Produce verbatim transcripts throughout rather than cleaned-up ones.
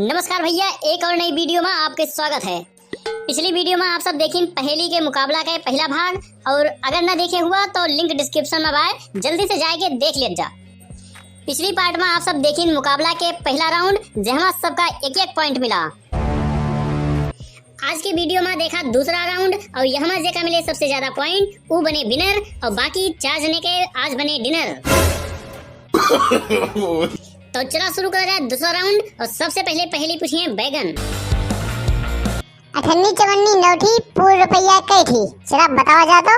नमस्कार भइया, एक और नई वीडियो मा आपके स्वागत है। पिछली वीडियो मा आप सब देखिन पहेली के मुकाबला के पहिला भाग, और अगर ना देखे हुआ तो link description मा बाय, जल्दी से जाइके देख लिया जा। पिछली part मा आप सब देखिन मुकाबला के पहिला round, जहमा सबका एक एक point मिला। आज की वीडियो मा देखा दूसरा round, और यहमा जेका मिले सबसे ज्यादा point, ऊ बने winner, और बाकी चार जने के आज बने dinner। तो चला शुरू करा जाए दूसरा round, और सबसे पहले पहेली पूछिए बैगन। अठन्नी चवन्नी नौ ठी, पूर रुपया कै ठी? चला बतावा जा तो।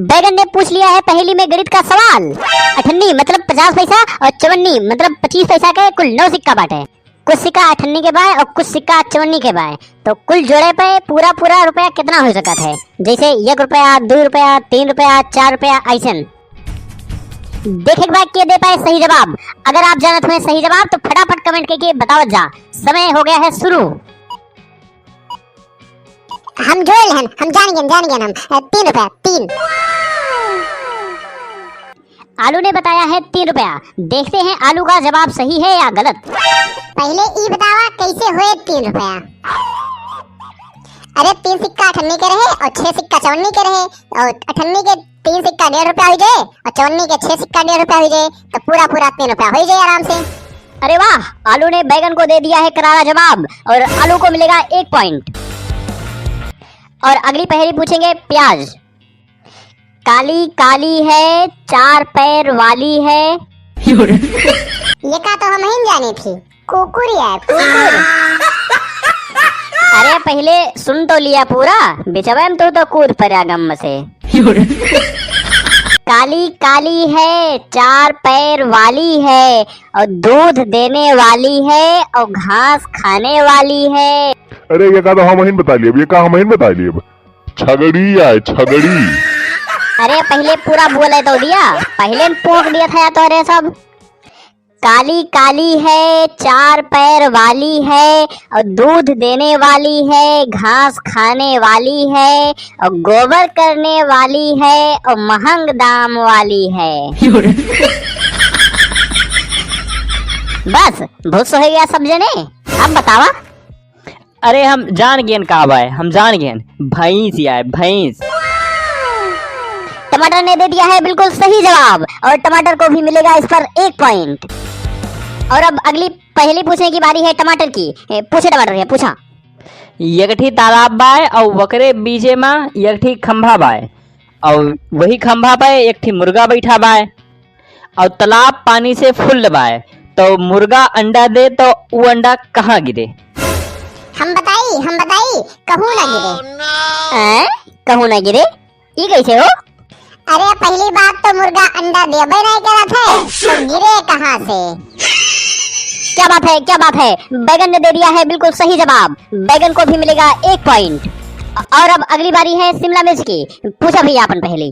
बैगन ने पूछ लिया है पहेली में गणित का सवाल। अठन्नी मतलब पचास पैसा और चवन्नी मतलब पच्चीस पैसा के कुल नौ सिक्का बाटे। कुछ सिक्का अठन्नी के बाय और कुछ सिक्का चवन्नी के बाय, तो कुल जोड़े पे पूरा पूरा रुपया कितना हो सकत है? जैसे एक रुपया, दो रुपया, तीन रुपया, चार रुपया, ऐसन। देखे के बाद के दे पाए सही जवाब। अगर आप जानत हुए सही जवाब तो फटाफट comment करके बतावत जा। समय हो गया है शुरू। हम जोड़ लेहन, हम जान गए, जान गए हम। अ, तीन रुपया, तीन। आलू ने बताया है तीन रुपया। देखते हैं आलू का जवाब सही है या गलत। पहले ई बतावा कैसे हुए तीन रुपया? अरे तीन सिक्का अठन्नी के रहे और छह सिक्का चवन्नी के रहे, और अठन्नी के तीन सिक्का डेढ़ रुपया हो जाए और चवन्नी के छह सिक्का डेढ़ रुपया हो जाए, तो पूरा पूरा तीन रुपया हो जाए आराम से। अरे वाह, आलू ने बैगन को दे दिया है करारा जवाब और आलू को मिलेगा एक point। और अगली पहेली पूछेंगे प्याज। काली काली है, चार पैर वाली है। ये का तो हम ही जाने थी, कुकुर है, कुकुर। अरे पहले सुन तो लिया पूरा, बिचवे में तू तो कूद पड़ा गम से। काली काली है, चार पैर वाली है, और दूध देने वाली है, और घास खाने वाली है। अरे ये का तो हम ही बता लिए, ये का हम ही बता लिए। छगड़ी आए, छगड़ी। अरे पहले पूरा बोले तो दिया, पहले न पोंक दिया था या तो। अरे सब काली काली है, चार पैर वाली है, और दूध देने वाली है, घास खाने वाली है, और गोबर करने वाली है, और महंग दाम वाली है। बस, भूस हो गया सब जने। अब बतावा। अरे हम जान गेन का बाय, हम जान गेन, भैंस आए, भैंस। टमाटर ने दे दिया है बिल्कुल सही जवाब और टमाटर को भी मिलेगा इस पर एक point। और अब अगली पहेली पूछने की बारी है टमाटर की। ए, पूछे टमाटर भैया, पूछा। एक ठी तालाब बाय और वकरे बीचे मा एक ठी खंभा बाय और वही खंभा पे एक ठी मुर्गा बैठा बाय। और तालाब पानी से full बाय, तो मुर्गा अंडा दे तो उ अंडा कहाँ गिरे? हम बताई, हम बताई, कहूँ ना गिरे। हैं? कहूँ ना गिरे? ई कैसे हो? अरे पहली बात तो मुर्गा अंडा देबे नहीं करत है, तो गिरे कहाँ से? क्या बात है, क्या बात है, बैगन ने दे दिया है बिल्कुल सही जवाब। बैगन को भी मिलेगा एक point। और अब अगली बारी है शिमला मिर्च की। पूछा भैया अपन पहेली।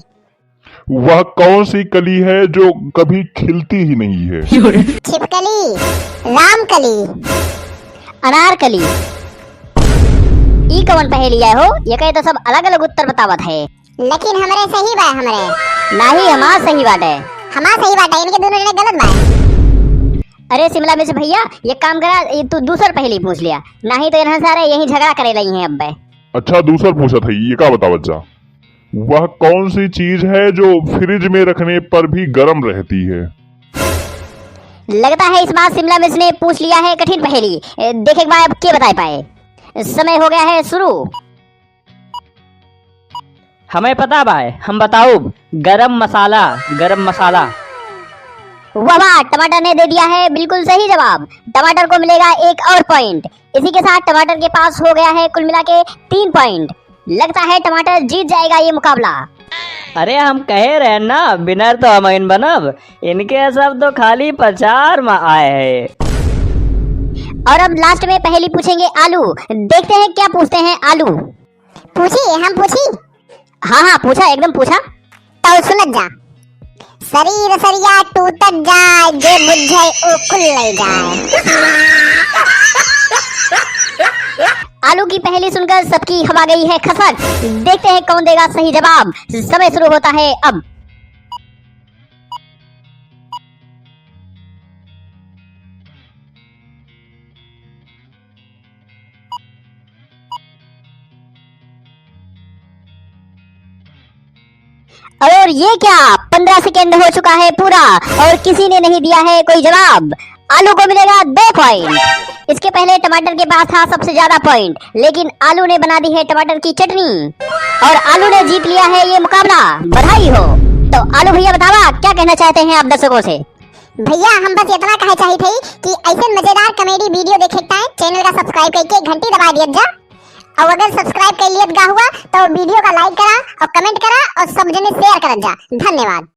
वह कौन सी कली है जो कभी खिलती ही नहीं है? छिपकली, रामकली। अनारकली। ई कवन पहेली है हो? ये कहे तो सब अलग-अलग उत्तर बतावत है। लेकिन हमरे सही बा, हमरे। नाही, हमार सही बाटे। हमार सही बाटे, इनके दोनों जने गलत बा। अरे शिमला मिर्च भैया, ये काम करा, ये तू दूसर पहेली पूछ लिया, नाही तो इन्हें सारे यही झगड़ा करे लगी हैं अब। अच्छा, दूसर पूछत है, ये का बतावत जा? वह कौन सी चीज है जो फ्रिज में रखने पर भी गर्म रहती है? लगता है इस बार शिमला मिर्च ने पूछ लिया है कठिन पहेली। ए, देखे के बाद अब के बताए पाए। समय हो गया है शुरू। हमें पता बाय, हम बताउब, गरम मसाला, गरम मसाला। वाह वाह, टमाटर ने दे दिया है बिल्कुल सही जवाब। टमाटर को मिलेगा एक और point। इसी के साथ टमाटर के पास हो गया है कुल मिला के तीन point। लगता है टमाटर जीत जाएगा ये मुकाबला। अरे हम कहे रहे ना, winner तो हम इन बनब, इनके सब तो खाली प्रचार में आए हैं। और अब last में पहेली पूछेंगे आलू, देखते हैं क्या पूछते हैं आलू। पूछी, हम पूछी? हाँ हाँ पूछा, एकदम पूछा। तो सुनत जा। शरीर सरिया टूटत जाए, जे बुझे ओ कुल ले जाए। आलू की पहेली सुनकर सबकी हवा गई है खसक। देखते हैं कौन देगा सही जवाब। समय शुरू होता है अब। और ये क्या, पन्द्रह सेकंड हो चुका है पूरा और किसी ने नहीं दिया है कोई जवाब। आलू को मिलेगा दो पॉइंट। इसके पहले टमाटर के पास था सबसे ज्यादा पॉइंट, लेकिन आलू ने बना दी है टमाटर की चटनी और आलू ने जीत लिया है ये मुकाबला। बधाई हो। तो आलू भैया, बतावा, क्या कहना चाहते हैं आप दर्शकों से? भैया, हम बस इतना कहे चाहित हई कि ऐसे मजेदार कॉमेडी वीडियो देखे के टाइम चैनल का सब्सक्राइब करके घंटी दबा दियत जा। और अगर सब्सक्राइब कर लियत गा हुआ तो वीडियो का लाइक करा और कमेंट करा और सब जने शेयर करत जा। धन्यवाद।